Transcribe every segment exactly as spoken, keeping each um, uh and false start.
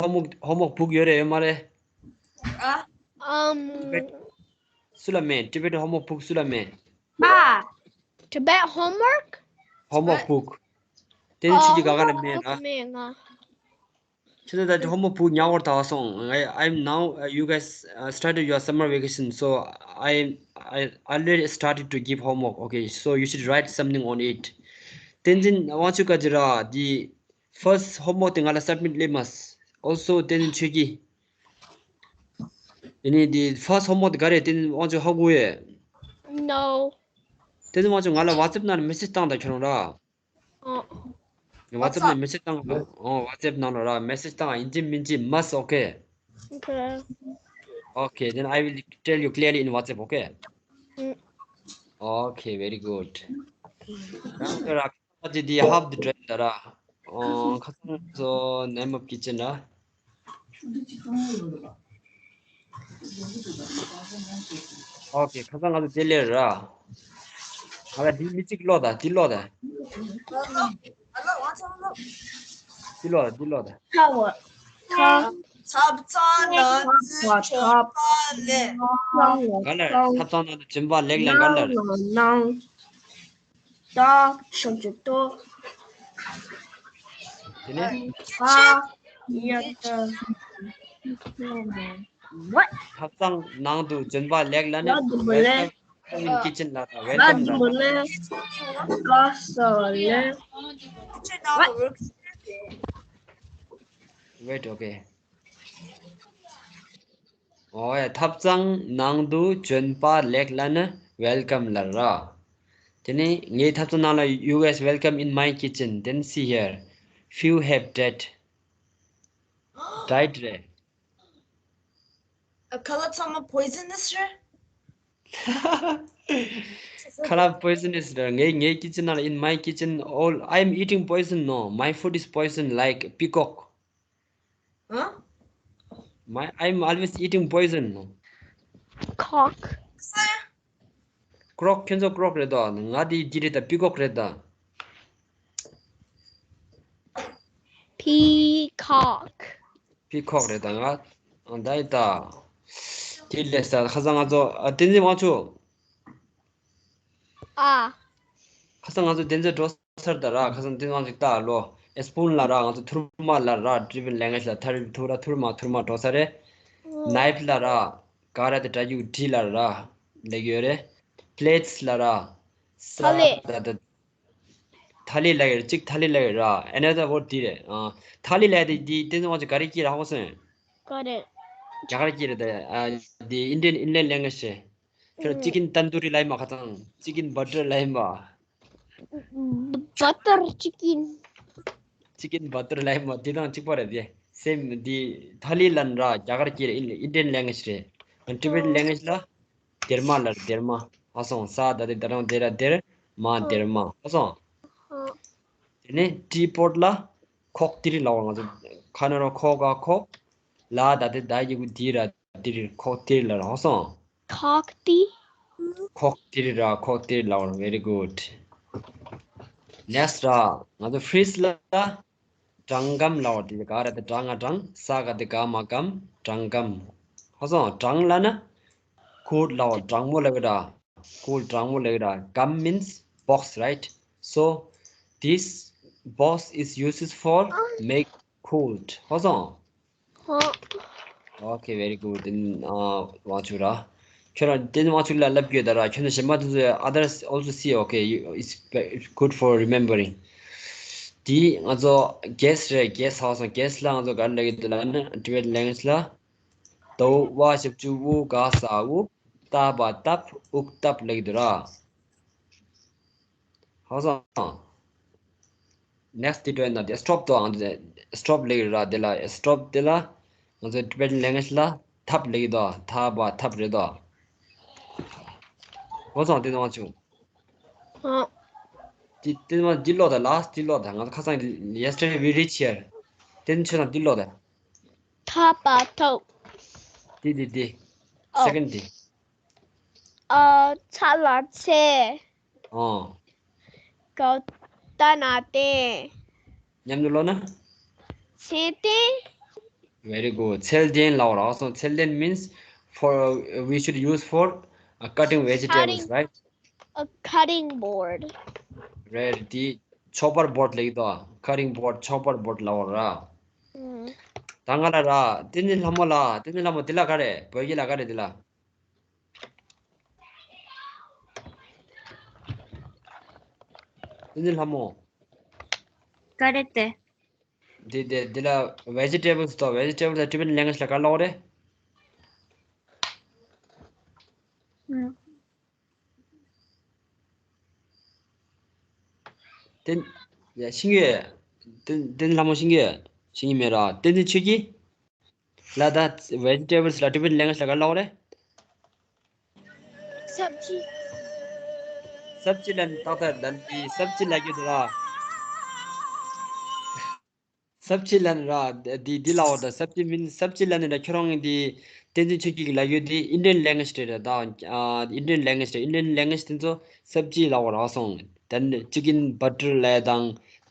homework homework book ཡོད་རེད་ཡོད་མ་རེད། ཨ། Um, སུ་ལ་མེད། Tibet homework book སུ་ལ་མེད། ཨ། Tibet homework? homework book དེ་ནི་ཁྱེད་ཀྱི་ག་ག་ལ་མེད་ན། མེད་ང་། ཁྱེད་ཚོ་ད་homework book ཉག་བར་ད་སོང་། I I'm now uh, you guys uh, started your summer vacation, so I I already started to give homework. Okay, so you should write something on it. བསྟན་འཛིན་དབང་ཕྱུག་ག་ཅི་ར་དེ་first homework དེ་ང་ལ་submit སླེབས་མ། Also བསྟན་འཛིན་ཆོས་སྐྱིད། དེ་ནི་དེ་first homework དེ་ག་རེ་བསྟན་འཛིན་དབང་ཕྱུག་ཧ་གོ་ཡས། No. བསྟན་འཛིན་དབང་ཕྱུག་ང་ལ་WhatsApp ནང་ལ་message བཏང་ད་ཁྱོད་རང་ར། Oh, WhatsApp ནང་message བཏང་། ཨོ་WhatsApp ནང་ལ་ར་message བཏང་། ཡིན་གཅིག་མིན་གཅིག་must. Okay. okay. Okay, then I will tell you clearly in WhatsApp, okay? Mm. Okay, very good. རང་ཚོ་ར་ཁ་ཅིག་དེ་half the dress ད་ར། ཨོ་ཁ་སང་ཚོ་name of kitchen ར། Okay, ཁ་སང་ང་ཚོ་དེ་ལེར་ར། ང་ལ་དེ་མི་གཅིག་ཀློག་ད། དེ་ཀློག་ད། དེ་ཀློག་ད། དེ་ཀློག་ད། ཁ་བ། ཁ། ཐབ་ཚང་ནང་དུ་བྱོན་པ་ལས། ག་ལེར། ཐབ་ཚང་ནང་དུ་བྱོན་པ་ལེགས་ལ་ག་ལེར། ནང་། ད་ཆོག་ཆོག་ཏོ། དེ་ནས། ཨ། ཡ་ད། What? ཐབ་ཚང་ནང་དུ་བྱོན་པ་ལེགས་ལ་ནི། ང་དུ་བ་ལེ། Welcome in kitchen ལ་ད། ང་Welcome དུ་ལ་བ་ད། ལེ། ཀ་ས་བ་ལེ། Wait, okay. ཨོ་ཡ། ཐབ་ཚང་ནང་དུ་བྱོན་པ་ལེགས་ལ་ནི་welcome ལ་ར། དེ་ནས་ངའི་ཐབ་ཚང་ནང་ལ། you guys welcome in my kitchen. Then see here. Few have died. Died རེད། ཁ་ལག་ཚང་མ་poisonous རེད། ཁ་ལག་poisonous རེད། ངའི་ངའི་kitchen ནང་ལ། in my kitchen all I'm eating poison. No, my food is poison like peacock. ཨ། My I'm always eating poison. No. Cock. Croc ཁྱོད་ཚོ་croc རེད་དོ། ང་དེ་དེ་རེད་ད། peacock རེད་ད། Peacock. peacock རེད་ད། ང་ད་ཡི་ད། དེ་ལས་ས་ཁ་སང་ང་ཚོ་ཨ་བསྟན་འཛིན་དབང་ཕྱུག Ah. ཁ་སང་ང་ཚོ་བསྟན་འཛིན་འགྲོ་སར་ད་ར། ཁ་སང་བསྟན་འཛིན་དབང་ཕྱུག་ད་ལོ། ཨེ་སྤུན་ལ་ར། ང་ཚོ་ཐུར་མ་ལ་ར། Tibetan language ལ་ཐར་ཐུར་ར་ཐུར་མ་ཐུར་མ་འགྲོ་ས་རེད། knife ལ་ར། ག་ར་དེ་ད་ཡུ་ཌི་ལ་ར། ལེགས་ཡོད་རེད། plates ལ་ར། ས་ཐ་ལི། ད་ད། ཐ་ལི་ལ་ཡོད་རེད། གཅིག་ཐ་ལི་ལ་ཡོད་ར། another word དེ་རེད། ཨ། ཐ་ལི་ལ་དེ་དེ་བསྟན་འཛིན་དབང་ཕྱུག་ག་རེ་སྐྱེས་ར་ཧོ་སོང་། Got it. རྒྱ་གར་སྐྱེས་རེད་ད། ཨ། དེ་Indian Indian language རེད། ཁྱོད་chicken tandoori ལ་ཡིན་པ། ཁ་སང་chicken butter ལ་ཡིན་པ། Butter chicken. chicken butter ལ་ཡིན་པ། དེ་དང་གཅིག་པ་རེད་དེ། same དེ་ཐ་ལི་ལ་ནི་ར་རྒྱ་གར་སྐྱེས་རེད། Indian language རེད། Tibetan language ལ་སྡེར་མ་ལ་སྡེར་མ། ཧ་སོང་། ས་ད་དེ་ད་རང་སྡེ་ར་སྡེར། མ་སྡེར་མ། ཧ་སོང་། དེ་ནས་teapot ལ་ཁོག་ཏི་རི་ལ་བ། ང་ཚོ་ཁ་ན་རོ་ཁོག་ག་ཁོག་ལ་ད་དེ་ད་ཡི་གུ་དི་ར་དི་རི། ཁོག་ཏི་རི་ལ་ར། ཧ་སོང་། Cocktail. ཁོག་ཏི་རི་ར། ཁོག་ཏི་རི་ལ་བ། very good. next ར་ང་ཚོ་fridge ལ་སྦྲང་སྒམ་ལ་བ། དེ་ག་ར་དེ་སྦྲང་ང་སྦྲང་། ས་ག་དེ་ག་མ་སྒམ། སྦྲང་སྒམ། ཧ་སོང་། སྦྲང་ལ་ན་ཁུར་ལ་བ། སྦྲང་མོ་ལ་གི་ར། ཁུར་སྦྲང་མོ་ལ་གི་ར། སྒམ་means box, right? So this box is used for make ཁུར། ཧ་སོང་། Huh? Okay, very good. Then དབང་ཕྱུག་ར། ཁྱོད་རང་བསྟན་འཛིན་དབང་ཕྱུག་ལ་ལབ་དགོས་ད་ར། ཁྱོད་ཚོ་གཞན་པ་དེ་ཚོ་others also see, okay? You, it's, it's good for remembering. དེ་ང་ཚོ་guess རེད། guess. ཧ་སོང་། guess ལ་ང་ཚོ་ག་རེ་ལབ་ཀྱི་འདུག་ལབ་ན། Tibetan language ལ་ད་འོ་བ་ཞབས་ཀྱུ་འུ་ག་ས་འུག་ཏ་བ་ཏབ། འུག་ཏབ་ལབ་ཀྱི་འདུག་ར། ཧ་སོང་། next དེ་འགྲོ་ཡིན་ན་དེ་stop དོ། ཨང་དེ་stop ལབ་ཀྱི་ར། དེ་ལ་stop དེ་ལ་ང་ཚོ་Tibetan language ལ་ཐབ་ལབ་ཀྱི་དོ། ཐ་བ་ཐབ་རེད་དོ། ཧ་སོང་། དེ་ནང་ཆུ། Huh? དེ་དེ་ནང་འདི་ཀློག་དང་། last འདི་ཀློག་དང་། ང་ཚོ་ཁ་སང་yesterday we reach here. དེ་ནི་ཆུ་དང་འདི་ཀློག་དང་། ཐ་པ་ཐོ། དེ་དེ་དེ། Oh. second དེ། ཨ། ཚ་ལ་ཚེ། ཨོ། ག་ཏ་ན་ཏེ། མཉམ་དུ་ཀློག་ན། ཚེ་ཏེ། Very good. ཚད་ལྡན་ལབ་པ་ར་སོང་། ཚད་ལྡན་means for, uh, we should use for, uh, cutting vegetables, Cutting. Right? A cutting board. Right. དེ་chopper board ལབ་ཀྱི་འདུག cutting board, chopper board ལབ་པ་ར། Mm. ད་ང་ལ་ར། བསྟན་འཛིན་ལྷ་མོ་ལ། བསྟན་འཛིན་ལྷ་མོ་འདི་ལ་ག་རེ། བོད་སྐད་ལ་ག་རེ་འདི་ལ། བསྟན་འཛིན་ལྷ་མོ། ག་རེ་དེ། འདི་འདི་འདི་ལ་vegetables དང་vegetables ལ་Tibetan language ལ་ག་རེ་ལབ་རེད། ཨུམ། བསྟན། ཡ་ཤེས་ཀྱི་ཡོད། བསྟན་བསྟན་འཛིན་ལྷ་མོ་ཤེས་ཀྱི་ཡོད། ཤེས་ཀྱི་མེད་ར། བསྟན་འཛིན་ཆོས་སྐྱིད་ལ། ད་vegetables ལ་Tibetan language ལ་ག་རེ་ལབ་རེད། Sabji. སབ་ཇི་ལབ་ནི་ཏག་ཏག་ལབ་དེ་སབ་ཇི་ལབ་རྒྱུ་དེ་ར། སབ་ཇི་ལབ་ནི་ར། འདི་འདི་ལབ་པ་དང་སབ་ཇི་མིན། སབ་ཇི་ལབ་ནི་ར། ཁྱོད་རང་གི་འདི་བསྟན་འཛིན་ཆོས་སྐྱིད་ཀྱིས་ལབ་རྒྱུ་འདི་Indian language རེད་ར། ད་ཨ་Indian language རེད། Indian language དེ་ཚོ་སབ་ཇི་ལབ་པ་རག་སོང་། ད་ནི་chicken butter ལབ་དང་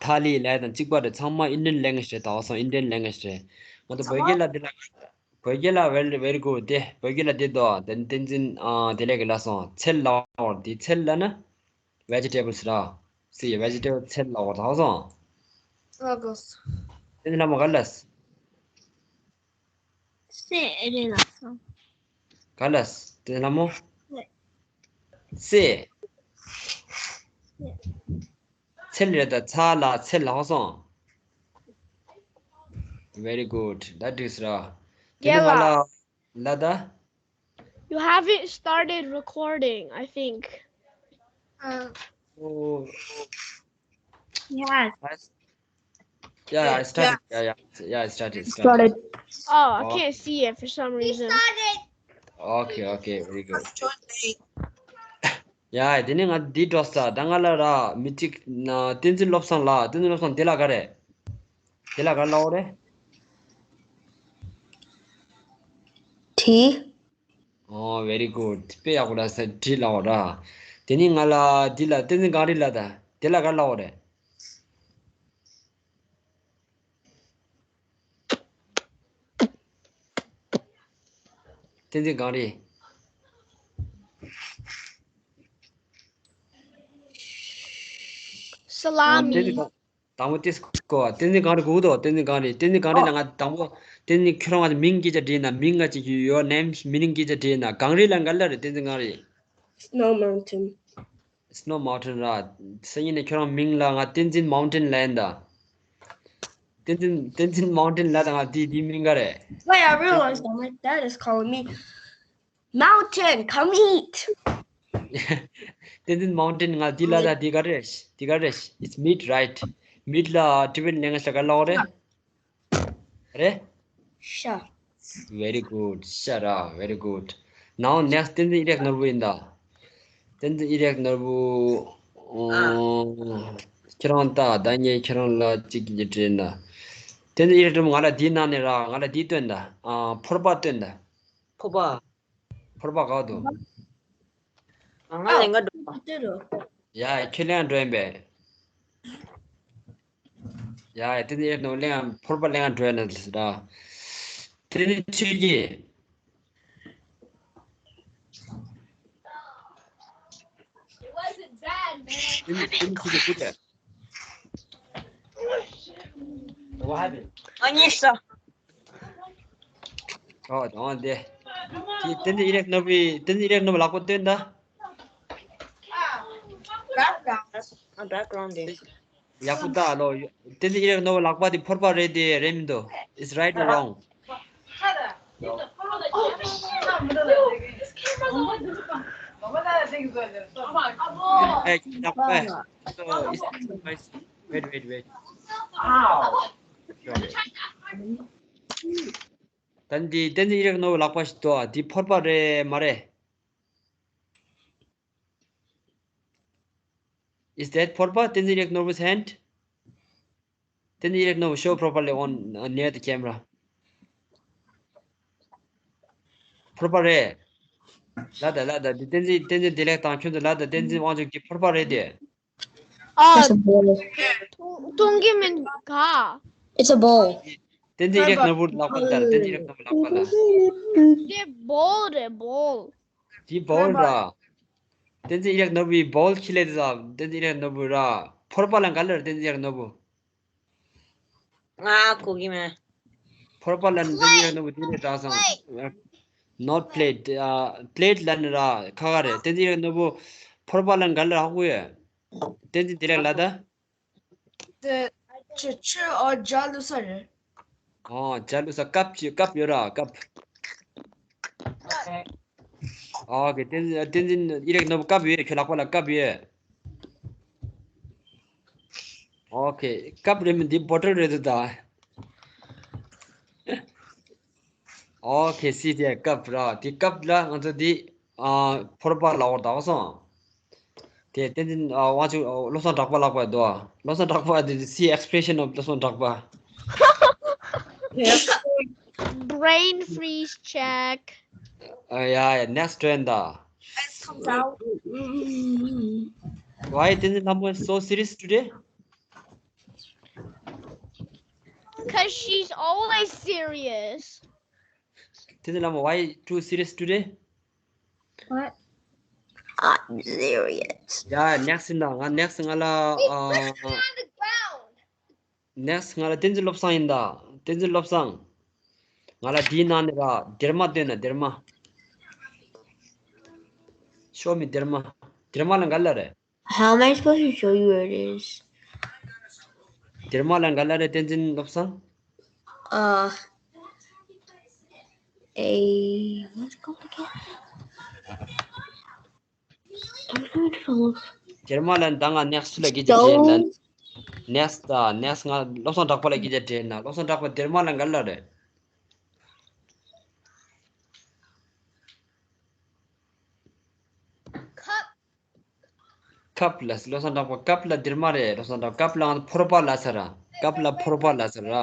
ཐ་ལི་ལབ་དང་གཅིག་པ་རེད། ཚང་མ་Indian language རེད། ད་སོང་Indian language རེད། ང་ཚོ་བོད་སྐད་ལ་འདི་ལ། བོད་སྐད་ལ་very, very good དེ། བོད་སྐད་ལ་འདི་འདུག་དེ་བསྟན་འཛིན་ཨ་དེ་ལས་ཀྱི་ལ་སོང་། ཚལ་ལབ་པ་དེ། ཚལ་ལབ་ན་vegetables ར། See, vegetable ཚལ་ལབ་པ་རག་སོང་། Logos. བསྟན་འཛིན་ལྷ་མོ་ག་ལབ། སེ་རེད་ལགས་སོ། ག་ལབ། བསྟན་འཛིན་ལྷ་མོ། ཚལ། སེ། ཚལ་རེད་ད། ཚ་ལ་ཚལ་ལབ་སོང་། Very good. That is ར། དེ་ནི་ང་ལ་ལ་ད། You haven't started recording, I think. Uh, Oh, Yes. I, yeah, I started. Yeah, yeah, yeah, I started. Started. Oh, I Oh. Can't see it for some reason. Okay, okay, very good. I've joined late. ཡ། དེ་ནི་ང་འདི་འགྲོ་ས། ད་ང་ལ་ར་མི་གཅིག་ན། བསྟན་འཛིན་བློ་བཟང་ལ། བསྟན་འཛིན་བློ་བཟང་དེ་ལ་ག་རེ། དེ་ལ་ག་ལབ་རེད། tea. Oh, very good. དཔེ་ཡག་པོ་ལ་ཟེར་tea ལབ་ར། དེ་ནི་ང་ལ་འདི་ལ་བསྟན་འཛིན་གངས་རི་ལ་ད། དེ་ལ་ག་ལབ་རེད། བསྟན་འཛིན་གངས་རི། Salami. བསྟན་འཛིན་གངས། དང་པོ་ཏིས་ཀོ། བསྟན་འཛིན་གངས་རི་གོ་དོ། བསྟན་འཛིན་གངས་རི། བསྟན་འཛིན་གངས་རི་ལ་ང་དང་པོ། བསྟན་འཛིན་ཁྱོད་རང་ང་མིང་སྐད་ཆ་དྲིས་ན། མིང་ང་ཅིག your name meaning སྐད་ཆ་དྲིས་ན། གངས་རི་ལ་ག་ལབ་རེད། བསྟན་འཛིན་གངས་རི། Snow mountain. Snow mountain ར། སང་ཉིན་ནས་ཁྱོད་རང་མིང་ལ་ང་བསྟན་འཛིན་mountain ལབ་ཡིན་ད། བསྟན་འཛིན་བསྟན་འཛིན་mountain ལབ་ད། ང་དེ་དེ་མིང་ག་རེད། Wait, I realized that my dad is calling me mountain. Come eat. བསྟན་འཛིན་mountain ང་དེ་ལབ་ད། དེ་ག་རེད། དེ་ག་རེད། It's meat, right? Meat ལ་Tibetan language ལ་ག་ལབ་རེད། རེད། Sure. Very good. ཤ་ར། Very good. Now next བསྟན་འཛིན་ཨི་རེག་ནོར་བུ་ཡིན་ད། བསྟན་འཛིན་ཨི་རེག་ནོར་བུ། ཨོ། ཁྱེད་རང་ལྟ་ད། ངས་ཁྱེད་རང་ལ་གཅིག་གིས་དྲིས་ན། བསྟན་འཛིན་ཨི་རེག་ནོར་བུ་ང་ལ་འདི་གནང་ནས་ར། ང་ལ་འདི་སྟོན་ད། ཨ། ཕོར་པ་སྟོན་ད། ཕོར་པ། ཕོར་པ་ག་འདུག་ང་ལེན་ག་འགྲོ། ཡ། ཁྱོད་ལེན་འགྲོ་ཡིན་པས། ཡ། དེ་ནི་ཨེ་ནོ་ལེན། ཕོར་པ་ལེན་འགྲོ་ཡ་ན་ཟེར་ར། དེ་ནི་ཁྱོད་ཀྱིས། དེ་ནི་དེ་ནི་ཁྱོད་ཀྱིས་ཕུད་དེ། What happened? ཨ་ནི་ས། ཨོ། དང་དེ། དེ་དེ་ནི་ཨི་རེག་ནོར་བུའི། དེ་ནི་ཨི་རེག་ནོར་བུ་ལག་པ་སྟོན་ད། Background. ཨ། background དེ། ཡག་པོ་ལྟ་ལོ། དེ་ནི་ཨི་རེག་ནོར་བུ་ལག་པ་དེ་ཕོར་པ་རེད་དེ་རེད་མི་འདུག It's right or wrong? Hey, ཡག་པོ། Hey, so it's, it's, wait, wait, wait. ད་འདི་བསྟན་འཛིན་ཨི་རེག་ནོར་བུ་ལག་པ་ཞིག་འདུག་ཨ། འདི་ཕོར་པ་རེད་མ་རེད། Is that ཕོར་པ? བསྟན་འཛིན་ཨི་རེག་ནོར་བུ་hand? བསྟན་འཛིན་ཨི་རེག་ནོར་བུ show properly on, uh, near the camera. ཕོར་པ་རེད། ལ་ད་ལ་ད། འདི་བསྟན་འཛིན། བསྟན་འཛིན་བདེ་ལེགས་དང་ཁྱོད་ཚོ་ལ་ད། བསྟན་འཛིན་དབང་ཕྱུག་གི་ཕོར་པ་རེད་དེ། Oh, It's a bowl. ཐུང་ཐུང་གི་མིན་ག། It's a bowl. བསྟན་འཛིན་ཨི་རག་ནོར་བུ་ལག་པ་ལྟར། བསྟན་འཛིན་ཨི་རག་ནོར་བུ་ལག་པ་ལ། དེ་བོལ་རེད། བོལ། དེ་བོལ་ར། བསྟན་འཛིན་ཨི་རག་ནོར་བུའི་བོལ་ཁྱི་ལས་དེ་ཟ། བསྟན་འཛིན་ཨི་རག་ནོར་བུ་ར། ཕོར་པ་ལ་ག་ལ་རེད། བསྟན་འཛིན་ཨི་རག་ནོར་བུ། ང་གོ་གི་མེད། ཕོར་པ་ལ་བསྟན་འཛིན་ཨི་རག་ནོར་བུ་དེ་རེད་དྲ་སང་། Not plate. ཨ། པླེཊ་ལ་ནི་ར་ཁ་ཁ་རེད། བསྟན་འཛིན་ཨི་རག་ནོར་བུ་ཕོར་པ་ལ་ག་ལ་ཧ་གོ་ཡོད། བསྟན་འཛིན་དེ་ལས་ལ་ད། དེ་ཆུ་ཆུ་ཨོ་ཇ་བླུགས་ས་རེད། ཨོ་ཇ་བླུགས་ས་ཀབ་ཅིག་ཀབ་ཡོད་ར་ཀབ། ཨོ་ཁེ། བསྟན་བསྟན་འཛིན་ཨི་རག་ནོར་བུ་ཀབ་ཡོད། ཁྱོད་ལག་པ་ལ་ཀབ་ཡོད། ཨོ་ཁེ། ཀབ་རེད་མིན་འདི་བོ་ཊལ་རེད་འདུག་ད། ཨོ་ཁེ། སི་དེ་ཀབ་ར། དེ་ཀབ་ལ་ང་ཚོ་འདི་ཨ་ཕོར་པ་ལ་འོར་ད་སོང་། དེ་བསྟན་འཛིན་ཨ་དབང་ཕྱུག་ཨ་བློ་བཟང་གྲགས་པ་ལག་པ་འདུག་བློ་བཟང་གྲགས་པ་དེ། See expression of བློ་བཟང་གྲགས་པ། Brain freeze check. ཨ་ཡ་ཡ། next one ད། Why བསྟན་འཛིན་ལྷ་མོ་so serious today? Because she's always serious. བསྟན་འཛིན་ལྷ་མོ, why too serious today? What? I'm serious. ཡ། next ཡིན་ད། ང་next ང་ལ་ཨ། Next ང་ལ་བསྟན་འཛིན་བློ་བཟང་ཡིན་ད། བསྟན་འཛིན་བློ་བཟང་། ང་ལ་དེའི་ནང་ནས་ར་སྡེར་མ་སྟོན་ན། སྡེར་མ། Show me སྡེར་མ། སྡེར་མ་ལ་ག་ལ་རེད། How am I supposed to show you where it is? སྡེར་མ་ལ་ག་ལ་རེད། བསྟན་འཛིན་བློ་བཟང་། Uh, a what's it called again? I'm trying to follow. སྡེར་མ་ལ་ད་ང་next ལ་སྐད་ཆ་དྲིས་ན། Next ད་next ང་བློ་བཟང་གྲགས་པ་ལ་སྐད་ཆ་དྲིས་ན། བློ་བཟང་གྲགས་པ་སྡེར་མ་ལ་ག་ལ་རེད། ཁབ། ལ། བློ་བཟང་གྲགས་པ་ཀབ་ལ་སྡེར་མ་རེད། བློ་བཟང་གྲགས་པ་ཀབ་ལ་ཕོར་པ་ལ་ཟེར་ར། ཀབ་ལ་ཕོར་པ་ལ་ཟེར་ར།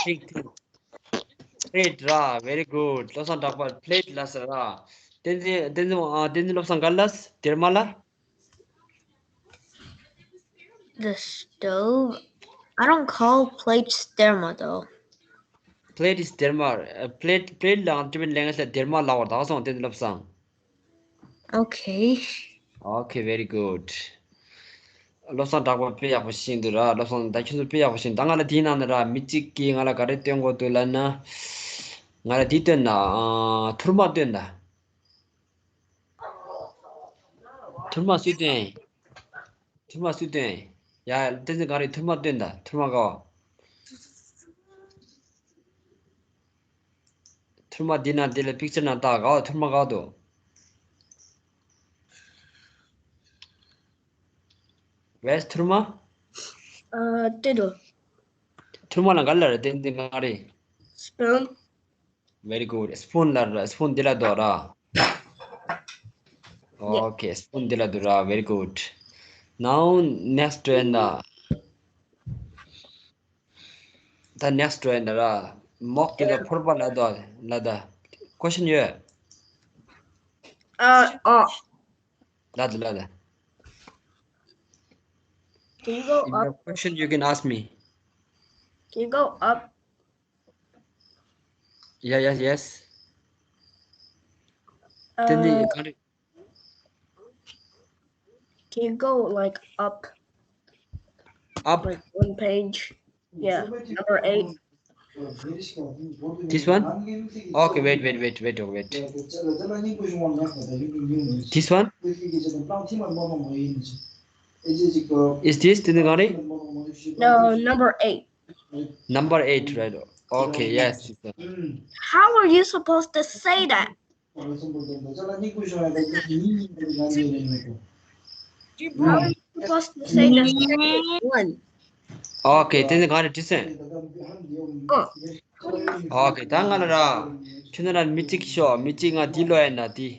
ཐིག་ཐིག་པླེཊ་ར། Very good. བློ་བཟང་གྲགས་པ་པླེཊ་ལ་ཟེར་ར། བསྟན་འཛིན་བསྟན་འཛིན་ཨ་བསྟན་འཛིན་བློ་བཟང་ག་ལ། སྡེར་མ་ལ། The stove. I don't call plates སྡེར་མ་though. Plate is སྡེར་མ། པླེཊ། པླེཊ་ལའང་ཊི་བེ་ཊན་ལེང་གུ་ཨེཇ་ལ་སྡེར་མ་ལབ་པ་རེད་ད་སོང་། བསྟན་འཛིན་བློ་བཟང་། Okay. Okay, very good. བློ་བཟང་གྲགས་པ་དཔེ་ཡག་པོ་ཤེས་འདུག་ར། བློ་བཟང་ད་ཁྱོད་ཚོ་དཔེ་ཡག་པོ་ཤེས། ད་ང་ལ་དེའི་ནང་ནས་ར་མི་གཅིག་གིས་ང་ལ་ག་རེ་སྟོན་དགོས་འདུག་ལབ་ན། ང་ལ་དེ་སྟོན་ན། ཨ། ཐུར་མ་སྟོན་ད། ཐུར་མ་སུས་སྟོན། ཐུར་མ་སུས་སྟོན། ཡ། བསྟན་འཛིན་གངས་རི་ཐུར་མ་སྟོན་ད། ཐུར་མ་ག་བ། ཐུར་མ་འདི་ན་འདི་ལ་པིག་ཅར་ན་ལྟ། ག་བ། ཐུར་མ་ག་བ་འདུག Where's ཐུར་མ། ཨ། དེ་འདུག་ཐུར་མ་ལ་ག་ལ་རེད། བསྟན་འཛིན་གངས་རི། Spoon. Very good. སི་པུན་ལ་ར། སི་པུན་འདི་ལ་འདུག་ར། Okay, སི་པུན་འདི་ལ་འདུག་ར། Very good. Now next one ད། ད་next one ད་ར། མོག་དེ་ལ་ཕོར་པ་ལ་འདུག་ལ་ད། Question ཡོད། ཨ། ཨ། ལ་ད་ལ་ད། Can you go If you up? Have question, you can ask me. Can you go up? Yeah, yes, yes. Then the Uh, can you go like up? Up. Like one page. Yeah, number eight. This one? Okay, wait, wait, wait, wait, wait. This one? Is this the Nagari? No, number eight. Number eight, right? Okay, yes. How are you supposed to say that? How are you supposed to say the second one? Okay, then the Nagari, listen. Okay, ད་ང་ལ་ར། ཁྱོད་ན་ར་མི་གཅིག་ཤོག་མི་གཅིག་ང་འདི་ལོ་ཡ་ན་འདི།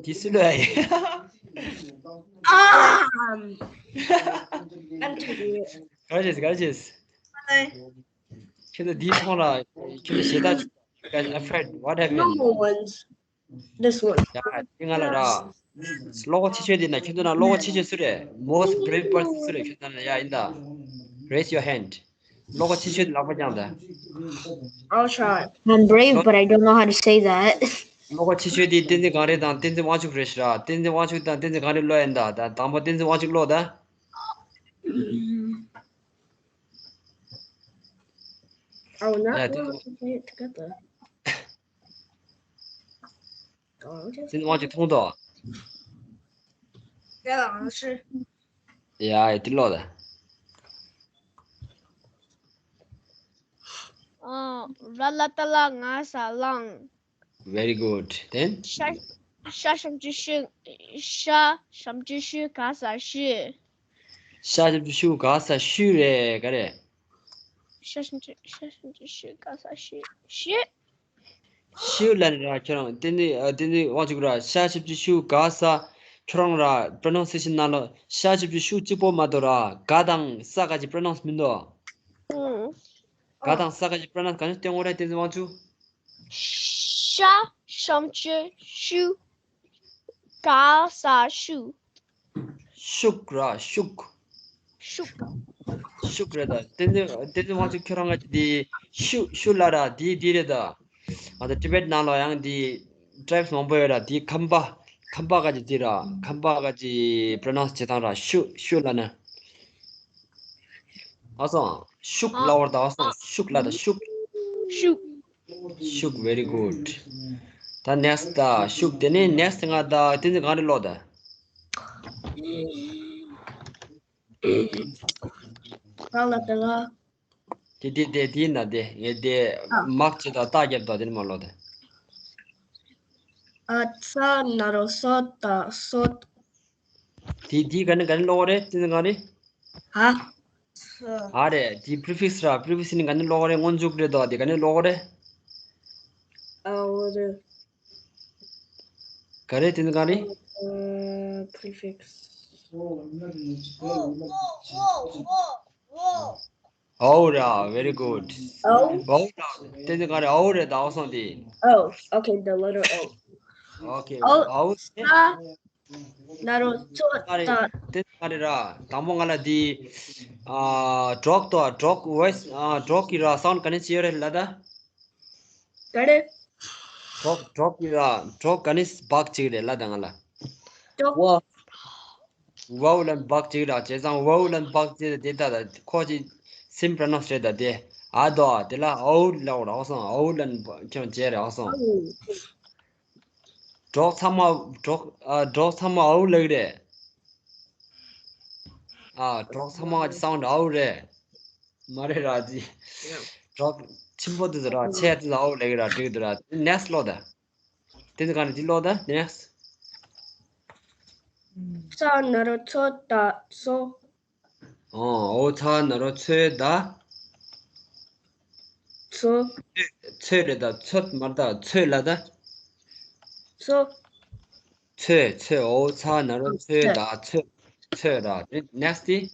འདི་སུ་ལོ་ཡ་ཡིན། ག་རེ་བྱས་ག་རེ་བྱས། ཁྱོད་ཚོ་འདིའི་ཐོག་ལ་ཁྱོད་ཚོ་ཞེ་དྲག You guys afraid? What happened? Normal ones. This one. ཡ། དེ་ང་ལ་ར། བློ་ཁོག་ཆེ་ཤོས་དེ་ན་ཁྱོད་ཚོ་ན་བློ་ཁོག་ཆེ་ཤོས་སུ་རེད། Most brave person སུ་རེད་ཁྱོད་ཚོ་ན། ཡ། ཡིན་ད། Raise your hand. བློ་ཁོག་ཆེ་ཤོས་དེ་ལག་པ་བརྐྱངས་ད། I'll try. I'm brave, but I don't know how to say that. བློ་ཁོག་ཆེ་ཤོས་དེ་བསྟན་འཛིན་གངས་རི་དང་བསྟན་འཛིན་དབང་ཕྱུག་རེད་ཤག་བསྟན་འཛིན་དབང་ཕྱུག་དང་བསྟན་འཛིན་གངས་རི་ཀློག་ཡིན་ད། ད་དང་པོ་བསྟན་འཛིན་དབང་ཕྱུག་ཀློག་ད། I will not ཡ། བསྟན་འཛིན། Be able to say it together. བསྟན་འཛིན་དབང་ཕྱུག་མཐོང་ཐོག་ཡ། ཡ། དེ་ཀློག་ད། ཨ། ར་ལ་ཏ་ལ་ང་ས་ལང་། Very good. Then? ཤ། ཤ་ཞབས་ཀྱུ་ཤུ། ཤ་ཞབས་ཀྱུ་ཤུ་ག་ས་ཤུ། ཤ་ཞབས་ཀྱུ་ཤུ་ག་ས་ཤུ་རེད། ག་རེད། ཤ་ཞབས་ཀྱུ། ཤ་ཞབས་ཀྱུ་ཤུ་ག་ས་ཤུ། ཤུ། ཤུ་ལ་ནི་ར་ཁྱོད་རང་། བསྟན་འཛིན། ཨ། བསྟན་འཛིན་དབང་ཕྱུག་ར། ཤ་ཞབས་ཀྱུ་ཤུ་ག་ས། ཁྱོད་རང་ར་pronunciation ནང་ལ་ཤ་ཞབས་ཀྱུ་ཤུ་གཅིག་པོ་མ་གཏོགས་ར་ག་དང་ས་ག་ཅིག་pronounce མི་འདུག་ཨང་། ག་དང་ས་ག་ཅིག་pronounce ག་ནས་སྟོན་དགོས་རེད། བསྟན་འཛིན་དབང་ཕྱུག་ཤ་ཞབས་ཀྱུ་ཤུ་ག་ས་ཤུ། ཤུག་ར། ཤུག་ཤུག་ཤུག་རེད་ད། བསྟན་འཛིན། བསྟན་འཛིན་དབང་ཕྱུག་ཁྱོད་རང་ག་ཅིག་དེ་ཤུ། ཤུ་ལ་ར་དེ་དེ་རེད་ད། ང་ཚོ་Tibet ནང་ལ་ཡང་དེ་tribes མང་པོ་ཡོད་ར། དེ་ཁམས་པ། ཁམས་པ་ག་ཅིག་དེ་ར། ཁམས་པ་ག་ཅིག་pronounce བྱེད་སྟངས་ར། ཤུ། ཤུ་ལ་ནི། ཨ་སོང་། ཤུག་ལ་བར་ད། ཨ་སོང་། ཤུག་ལ་ད། ཤུག་ཤུག་ཤུག Very good. ད་next ད་ཤུག་དེ་ནས་next ང་ད་བསྟན་འཛིན་གངས་རི་ཀློག་ད། ག་ལ་ད་ག་དེ་དེ་དེ་དེ་ན་དེ་ངས་དེ་ཨ། མག་ཅི་ད་རྟགས་རྒྱབ་ད། དེ་ནས་མ་ཀློག་ད། ཨ་ཚ་ན་རོ་སོ་ད་སོད། དེ་དེ་ག་ནས་ག་ནས་ཀློག་རེད། བསྟན་འཛིན་གངས་རི། ཧ། ཨ་རེད། དེ་prefix ར། prefix ནི་ག་ནས་ཀློག་རེད། སྔོན་འཇུག་རེད་དོ། དེ་ག་ནས་ཀློག་རེད། ཨ། འོ་རེད། ག་རེ། བསྟན་འཛིན་གངས་རི། ཨ། prefix. ཨོ་ར། Very good. ཨོ། ཨོ་ར། བསྟན་འཛིན་གངས་རི། ཨོ་རེད་ད། ཨོ་སོང་དེ། Oh, okay, the letter O. Okay. ཨོ། ཨོ། ཨ། ན་རོ་ཚོ་གངས་རི། ད། བསྟན་འཛིན་གངས་རི་ར། དང་པོ་ང་ལ་དེ། ཨ། གྲོགས་དོ། གྲོགས་voice། ཨ། གྲོགས་ཀྱི་ར་sound ག་ནས་བྱེད་ཡོད་རེད་ལ་ད། ག་རེ། གྲོགས། གྲོགས་ཀྱི་ར། གྲོགས་ག་ནས་བག་ཅིག་རེད་ལ་ད་ང་ལ། གྲོགས། ཝ། ཝའུ་ལན་བག་ཅིག་ར། བྱས་ཙང་ཝའུ་ལན་བག་ཅིག་རེད་དེ། ད་ད་ཁོ་ཅི་same pronounce རེད་ད་དེ། ཨ་དོ། དེ་ལ་ཨའུ་ལ་འོ་ར། ཨོ་སོང་། ཨའུ་ལན་ཁྱོད་བྱས་རེད། ཨོ་སོང་། གྲོགས་ཚང་མ། གྲོགས། ཨ། གྲོགས་ཚང་མ་ཨའུ་ལ་གི་རེད། ཨ། གྲོགས་ཚང་མ་གི་sound ཨའུ་རེད། མ་རེད་ར་ཅི། གྲོགས་ཆེན་པོ་དེ་ཚོ་ར། ཆེ་དེ་ཚོ་ཨའུ་ལ་གི་ར། འགྲིག་འདུག་ར། next ཀློག་ད། བསྟན་འཛིན་གངས་རི་འདི་ཀློག་ད། next། ཚ་ན་རོ་ཚོ་ད་ཚོ། ཨོ། ཨོ་ཚ་ན་རོ་ཚོ་ད། ཚོ། ཚོ་རེད་ད། ཚོད་མ་རེད་ད། ཚོད་ལ་ད། ཚོ། ཚོད། ཚོད། ཨོ་ཚ་ན་རོ་ཚོ་ད་ཚོད། ཚོད་ར། next།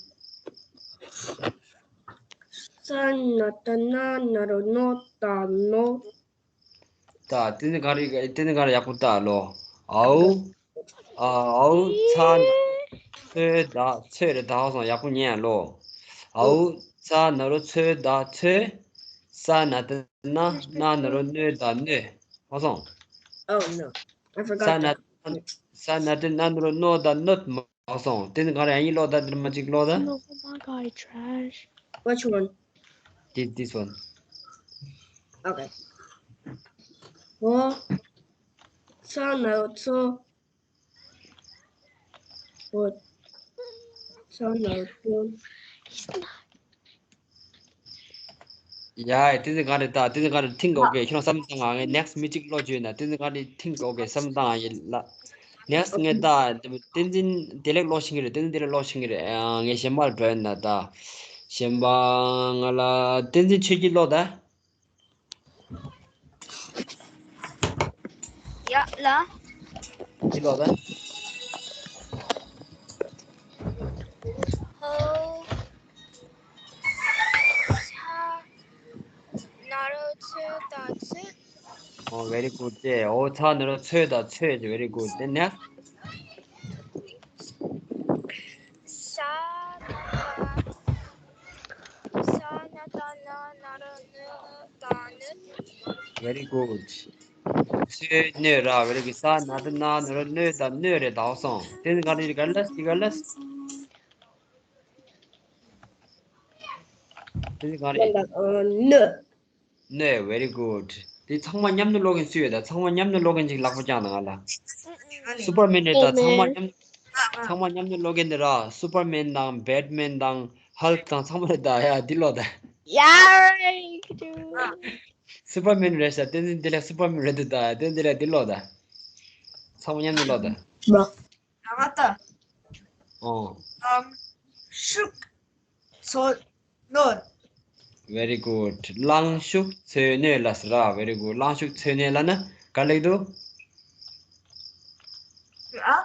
ས་ན་ད་ན་ན་རོ་ནོ་ད་ནོ། ད་བསྟན་འཛིན་གངས་རི། བསྟན་འཛིན་གངས་རི་ཡག་པོ་ལྟ་ལོ། ཨའུ། ཨ། ཨའུ་ཚ་ན་ཚོ་ད་ཚོད་རེད་ད། ཧ་སང་ཡག་པོ་ཉན་ལོ། ཨའུ་ཚ་ན་རོ་ཚོ་ད་ཚོད། ས་ན་ད་ན་ན་ན་རོ་ནོ་ད་ནོད། ཧ་སང་། Oh no, I ས་forgot ན་that. ས་ན་ད་ན་ན་རོ་ནོ་ད་ནོད། མ་སོང་། དེ་ནི་ག་རེ། ཨ་ཡིན་ཀློག་ད། འདིར་མ་གཅིག་ཀློག་ད། No, oh my God, trash. Which one? This, this one. Okay. ཨོ་ཚ་ན་རོ་ཚོ། ཨོ་ཚ་ན་རོ་ཚོ། ཡ། དེ་ནི་ག་རེ་ད། དེ་ནི་ག་རེ། ཐིང་གོ་གེ། ཁྱོད་རང་བསམ་བཏང་ང་། ངས་next མི་གཅིག་ཀློག་བཅུག་ན། དེ་ནི་ག་རེ། ཐིང་གོ་གེ། བསམ་བཏང་ང་ཡིན་ལ། next ངས་ད་བསྟན་འཛིན་བདེ་ལེགས་ཀློག་ཤེས་ཀྱི་རེད། བསྟན་འཛིན་བདེ་ལེགས་ཀློག་ཤེས་ཀྱི་རེད། ཨ། ངས་གཞན་པར་འགྲོ་ཡིན་ན་ད། གཞན་པ་ང་ལ་བསྟན་འཛིན་ཆོས་སྐྱིད་ཀློག་ད། ཡ་ལ། འདི་ཀློག་ད། ཧོ། ཚ་ན་རོ་ཚོ་ད་ཚོད། ཨོ། very good ཏེ། ཨོ་ཚ་ནི་རོ་ཚོས་དང་ཚོས། very good ཏེ་ནེ། ཤ་ན་ཤ་ན་ད་ན་ན་རོ་ནུ་ད་ནུ། very good ཚོས་ནོས་ར། very good ས་ན་ད་ན་ན་རོ་ནོས་ད་ནོས་རེད། ད་སོང་། དེ་ནི་ག་རེ་རེད། ག་ལ་སི་ག་ལ་སི། དེ་ནི་ག་རེ། ནོས། ནོས། very good དེ་ཚང་མ་མཉམ་དུ་ཀློག་མཁན་སུ་ཡོད་ད། ཚང་མ་མཉམ་དུ་ཀློག་མཁན་ཅིག་ལག་པ་བརྐྱངས་དང་ང་ལ། སུ་པར་མེན་རེད་ད། ཚང་མ་Superman མཉམ་ཚང་མ་མཉམ་དུ་ཀློག་མཁན་དེ་ར། སུ་པར་མེན་དང་བེད་མེན་དང་ཧལ་ཀི་དང་ཚང་མ་རེད་ད། ཡ་འདི་ཀློག་ད། ཡ་རེད་ཀྱི་འདུག་སུ་པར་མེན་རེད་ཤག་བསྟན་འཛིན་འདི་ལ་སུ་པར་མེན་རེད་འདུག་ད། བསྟན་འཛིན་འདི་ལ་འདི་ཀློག་ད། ཚང་མ་མཉམ་དུ་ཀློག་ད། ཨོ། ལང་ཤུགས་ཚོ་ནོར། very good གླང་ཤུགས་ཚོས་ནོས་ལ་ཟེར་ར། very good གླང་ཤུགས་ཚོས་ནོས་ལ་ནི་ག་ལེགས་འདུག་ཨ།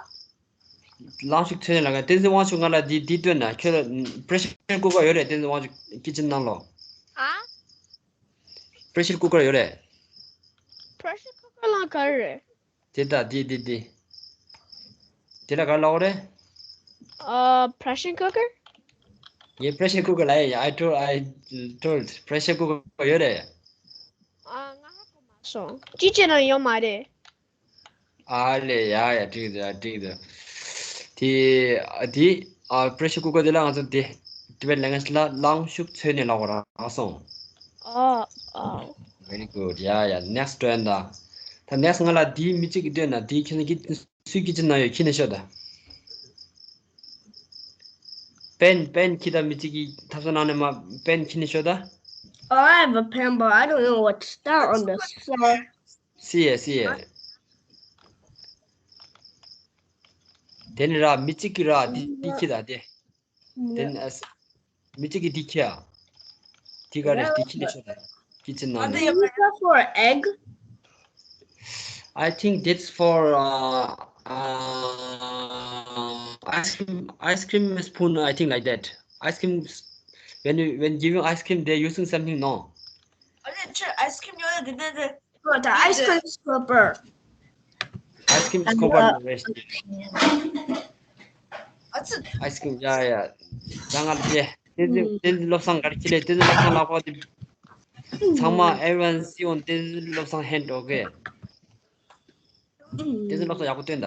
གླང་ཤུགས་ཚོས་ནོས་ལ་ག་བསྟན་འཛིན་དབང་ཕྱུག་ང་ལ་འདི་འདི་སྟོན་ན། ཁྱོད་ལ་པྲེ་ཤར་ཀུ་ཀར་ཡོད་རེད། བསྟན་འཛིན་དབང་ཕྱུག་ཀི་ཅན་ནང་ལོགས། ཨ། པྲེ་ཤར་ཀུ་ཀར་ཡོད་རེད། པྲེ་ཤར་ཀུ་ཀར་ལ་ག་རེ་རེད། དེ་ད་དེ་དེ་དེ། དེ་ལ་ག་ལབ་རེད། ཨ། པྲེ་ཤར་ཀུ་ཀར། ཡེ། པྲེ་ཤར་ཀུ་ཀར་ལ་ཡེ། I told, I told པྲེ་ཤར་ཀུ་ཀར་ཡོད་རེད། ཨ། ང་ཧ་གོ་མ་སོང་། ཅི་བྱས་ན་ཡོད་མ་རེད། ཨ་ལེ། ཡ་ཡ། འགྲིག་འདུག་འགྲིག་འདུག་དེ་ཨ་དེ་ཨ་པྲེ་ཤར་ཀུ་ཀར་དེ་ལ་ང་ཚོ་དེ་ཊི་བེཊ་ལེང་གུ་ཨེཇ་ལ་གླང་ཤུགས་ཚོས་ནོས་ལབ་པ་རག་སོང་། ཨ་ཨ། very good ཡ་ཡ། ནེག་སི་ཊི་སྟོན་ད། ད་ནེག་སི་ཊི་ང་ལ་དེའི་མི་གཅིག་གིས་སྟོན་ན། དེའི་ཁྱེད་ཀྱི་སུའི་ཀི་ཅན་ནང་ཡོད། ཁྱེར་ནས་ཤོག་ད། པེན་པེན་ཁྱེར་ད། མི་གཅིག་གིས་ཐབ་ཚང་ནང་ནས་མར་པེན་ཁྱེར་ནས་ཤོག་ད། Oh, I have a pen, but I don't know what's that on the floor. སི་ཨེ་སི་ཨེ། དེ་ནི་ར་མི་གཅིག་གིས་ར་དེ་དེ་ཁྱེར་ད་དེ། དེ་ནི་ཨ་མི་གཅིག་གིས་དེ་ཁྱེར་ཨ། དེ་ག་རེ་དེ་ཁྱེར་ནས་ཤོག་ད། ཁྱེར་ཅི་ན་ནི། Is that for egg? I think that's for uh, uh, ice cream ice cream spoon. I think like that. Ice cream when you when giving ice cream, they're using something, no? Are they ice cream? What, the ice cream scooper. Ice cream scooper. Ice cream. Yeah, yeah. ད་ང་ལ་དེ་བསྟན་འཛིན་བསྟན་འཛིན་བློ་བཟང་ག་རེ་ཁྱེར་ལེ། བསྟན་འཛིན་བློ་བཟང་ལག་པ་དེ་ཚང་མ་everyone see on བསྟན་འཛིན་བློ་བཟང་hand, okay? བསྟན་འཛིན་བློ་བཟང་ཡག་པོ་སྟོན་ད།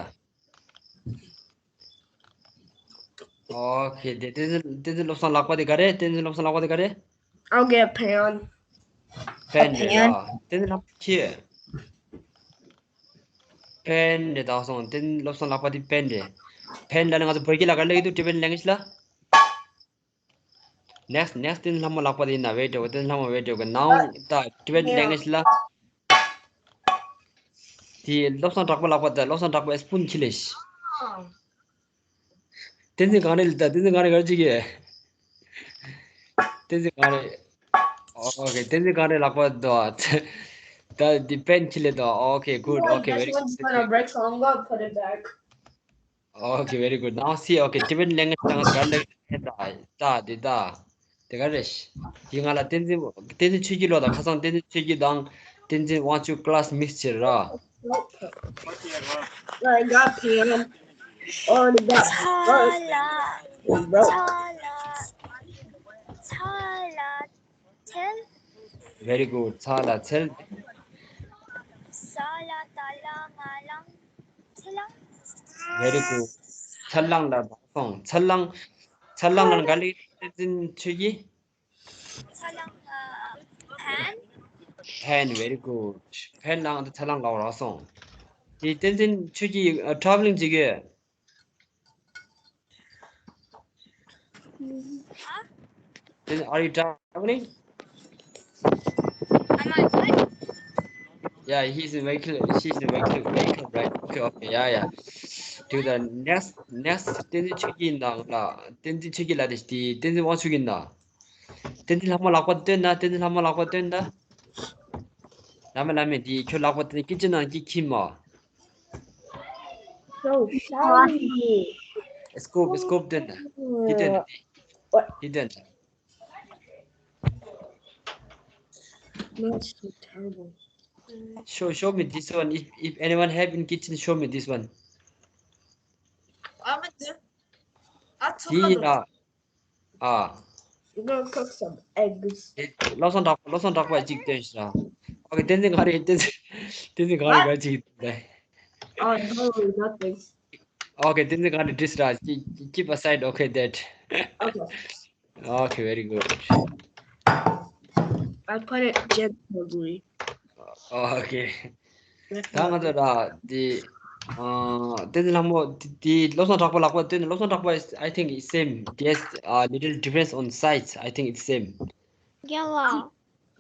okay དེ་བསྟན་འཛིན་བསྟན་འཛིན་བློ་བཟང་ལག་པ་དེ་ག་རེ། བསྟན་འཛིན་བློ་བཟང་ལག་པ་དེ་ག་རེ། Okay, pen. པེན་རེད་ལ། བསྟན་འཛིན་ལག་པ་ཁྱེར། པེན་རེད་ད་སོང་། བསྟན་འཛིན་བློ་བཟང་ལག་པ་དེ་པེན་རེད། པེན་ལ་ནི་ང་ཚོ་བོད་སྐད་ལ་ག་རེ་ལབ་ཀྱི་འདུག་ཊི་བེཊ་ལེང་གུ་ཨེཇ་ལ། ནེག་སི་ཊི་ནེག་སི་ཊི། བསྟན་འཛིན་ལྷ་མོ་ལག་པ་དེ་ཡིན་ན། ཝེ་ཊི་ཝེ་ཊི། བསྟན་འཛིན་ལྷ་མོ་ཝེ་ཊི་ཝེ་ཊི། ནའོ་ད་ཊི་བེཊ་ལེང་གུ་ཨེཇ་ལ། དེ་བློ་བཟང་གྲགས་པ་ལག་པ་དེ། བློ་བཟང་གྲགས་པ་སི་པུན་ཁྱེར་ལེ་ཤི། བསྟན་འཛིན་གངས་རི་ལ་ད། བསྟན་འཛིན་གངས་རི་ག་རེ་བྱེད་ཀྱི། བསྟན་འཛིན་གངས་རི། okay བསྟན་འཛིན་གངས་རི་ལག་པ་དེ། ད་དེ་པེན་ཁྱེར་ལེ་ད། okay, good, okay, very good. Break, so I'm gonna put it back. Okay, very good. Now see, okay, ཊི་བེཊ་ལེང་གུ་ཨེཇ་ད་ག་རེ་ལབ་ཀྱི་འདུག་ད་དེ་ད་དེ་ག་རེ་ཤི། དེ་ང་ལ་བསྟན་འཛིན་བསྟན་འཛིན་ཆོས་སྐྱིད་ལོ་ད། ཁ་སང་བསྟན་འཛིན་ཆོས་སྐྱིད་དང་བསྟན་འཛིན་དབང་ཕྱུག་ཀི་ལ་སི་མིག་སི་བྱེད་ར། I got pen. Oh, the got ཚ་ལ་ཚ་ལ་ཚ་ལ་ཚལ། very good ཚ་ལ་ཚལ། ས་ལ་ད་ལ་ང་ལང་ཚེ་ལང་། very good ཚལ་ལང་ལ་ད་སོང་། ཚལ་ལང་། ཚལ་ལང་ལ་ག་ལེ། བསྟན་འཛིན་ཆོས་སྐྱིད། ཚལ་ལང་ཨ། ཕན། ཕན། very good ཕན་ལང་དེ་ཚལ་ལང་ལ་རག་སོང་། དེ་བསྟན་འཛིན་ཆོས་སྐྱིད་ཨ་ཊ་རེ་ཝེ་ལིང་བྱེད་ཀྱི། Then are you traveling? Am I what? Yeah, he's in vehicle. She's in vehicle. Vehicle, right? Okay, okay, yeah, yeah. To the next, next. བསྟན་འཛིན་ཆོས་སྐྱིད་ནང་ལ། བསྟན་འཛིན་ཆོས་སྐྱིད་ལ་དེ་དེ་བསྟན་འཛིན་དབང་ཕྱུག་ཡིན་ན། བསྟན་འཛིན་ལྷ་མོ་ལག་པ་སྟོན་ན། བསྟན་འཛིན་ལྷ་མོ་ལག་པ་སྟོན་ན། ལ་མེ་ལ་མེ་དེ་ཁྱོད་ལག་པ་དེ་སྐད་ཅིག་ནང་གི་ཁྱིམ་མ། So shiny. སི་ཀོབ། སི་ཀོབ་སྟོན་ད། དེ་སྟོན་ད། དེ་སྟོན་ད། That's so terrible. Show, show me this one. If, if anyone have in kitchen, show me this one. I'm a do. I took Here, out the uh, ah. We're gonna cook some eggs. བློ་བཟང་གྲགས་པ། བློ་བཟང་གྲགས་པ་གཅིག་སྟོན་ཤག་ཨོ་ཁེ། བསྟན་འཛིན་གངས་རི། བསྟན་འཛིན། བསྟན་འཛིན་གངས་རི་ག་གཅིག་སྟོན། Oh, no, nothing. ཨོ་ཁེ། བསྟན་འཛིན་གངས་རི་འདྲིས་ར། Keep aside, okay, that. Okay. Okay, very good. I put it gently. Okay. ད་ང་ཚོ་ར་དེ། ཨ། བསྟན་འཛིན་ལྷ་མོ་དེ་དེ་བློ་བཟང་གྲགས་པ་ལག་པ་སྟོན། བློ་བཟང་གྲགས་པ། I think it's same. Yes, a little difference on size. I think it's same. རྒན་ལགས།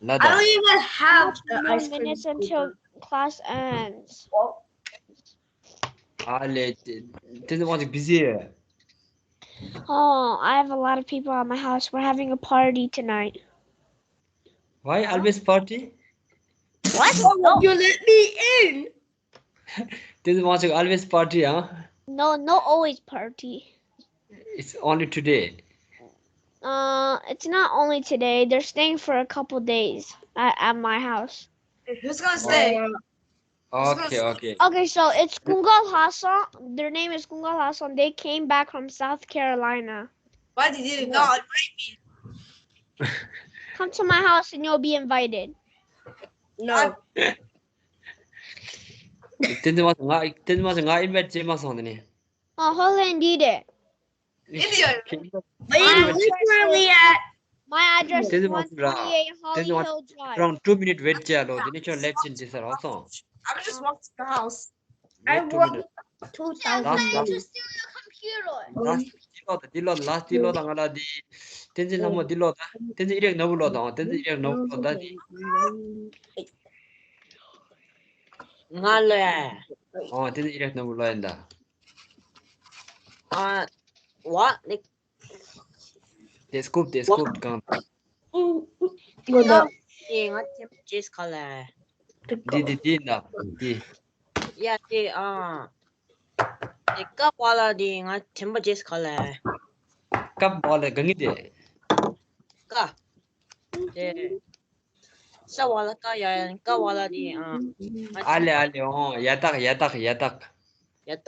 ལ་ད། I don't even have the More ice cream. minutes until class ends. ཨ་ལེ། བསྟན་འཛིན་དབང་ཕྱུག་busy. Oh, I have a lot of people at my house. We're having a party tonight. Why always party? What? Oh, you let me in. བསྟན་འཛིན་དབང་ཕྱུག always party, huh? No, not always party. It's only today. Uh, it's not only today. They're staying for a couple days at, at my house. Who's gonna stay? Okay, okay. Okay, so it's Kungal Hassan. Their name is Kungal Hassan. They came back from South Carolina. Why did you not invite me? Come to my house and you'll be invited. No. བསྟན་འཛིན་དབང་ཕྱུག་ང་། བསྟན་འཛིན་དབང་ཕྱུག་ང་invite བྱས་མ་སོང་དེ་ནས། Oh, hold on, did it. Idiot. Are you literally at? My address is Then what, uh, one twenty-eight Holly then what, Hill Drive. Around two minutes wait བྱས་ལོ། དེ་ནས་ཁྱོད་left ཕྱིན་བྱས་ས་རག་སོང་། I just walked to the house. I Wait two walked minutes. two thousand. Last, last འདི་ལོ་ད། འདི་ལོ་ད། last འདི་ལོ་ད། ང་ལ་འདི། བསྟན་འཛིན་ལྷ་མོ་འདི་ལོ་ད། བསྟན་འཛིན་ཨི་རེག་ནོར་བུ་ལོ་ད། བསྟན་འཛིན་ཨི་རེག་ནོར་བུ་ལོ་ད་འདི། ང་ལ། ཨོ། བསྟན་འཛིན་ཨི་རེག་ནོར་བུ་ལོ་ཡིན་ད། ཨ། What? Like, དེ་སྐུབ་དེ་སྐུབ་གང་། Go down. དེ་ང་ཐེམ་ཅེས་ག་ལ། འདི་འདི་འདི་ཡིན་ད། འདི། ཡ་དེ་ཨ། དེ་ཀ་བ་ལ་དེ་ང་ཐེམ་པ་ཅེས་ག་ལ། ཀ་བ་ལ་གང་གི་དེ། ཀ། དེ། ས་བ་ལ་ཀ་ཡ་ཡ་ཀ་བ་ལ་དེ་ཨ། ཨ་ལེ་ཨ་ལེ། ཨོ། ཡ་དག་ཡ་དག་ཡ་དག། ཡ་ད།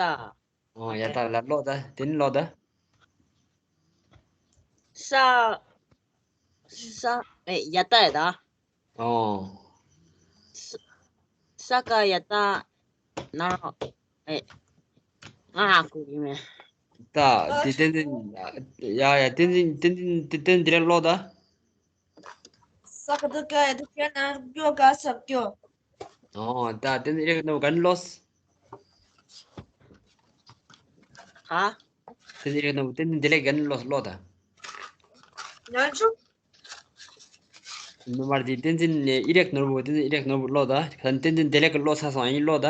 ཨོ། ཡ་དག་ལ་ཀློག་ད། དེ་ནི་ཀློག་ད། ས། ས། ཨེ་ཡ་ད་ཡ་ད། ཨོ། ས་ཀ་ཡ་ད། ན་རོ། ཨེ། ང་ཧ་གོ་གི་མེད། ད་དེ་བསྟན་འཛིན། ཡ་ཡ། བསྟན་འཛིན། བསྟན་འཛིན། བསྟན་འཛིན་དེ་རིང་ཀློག་ད། ས་ཀ་ད་ཀ་ཡ་ད་ཀྱ་ན་རོ་ཀྱོ་ག་ས་ཀྱོ། ཨོ། ད་བསྟན་འཛིན་ཨི་རེག་ནོར་བུ་ག་ནི་ཀློག། ཧ། བསྟན་འཛིན་ཨི་རེག་ནོར་བུ། བསྟན་འཛིན་བདེ་ལེགས་ག་ནི་ཀློག་ཀློག་ད། ཡང་ཆུ། མི་མར་དེ་བསྟན་འཛིན་ནས་ཨི་རེག་ནོར་བུ། བསྟན་འཛིན་ཨི་རེག་ནོར་བུ་ཀློག་ད། བསྟན་འཛིན་བདེ་ལེགས་ཀྱིས་ཀློག་ཚར་སོང་། ཡིན་ཀློག་ད།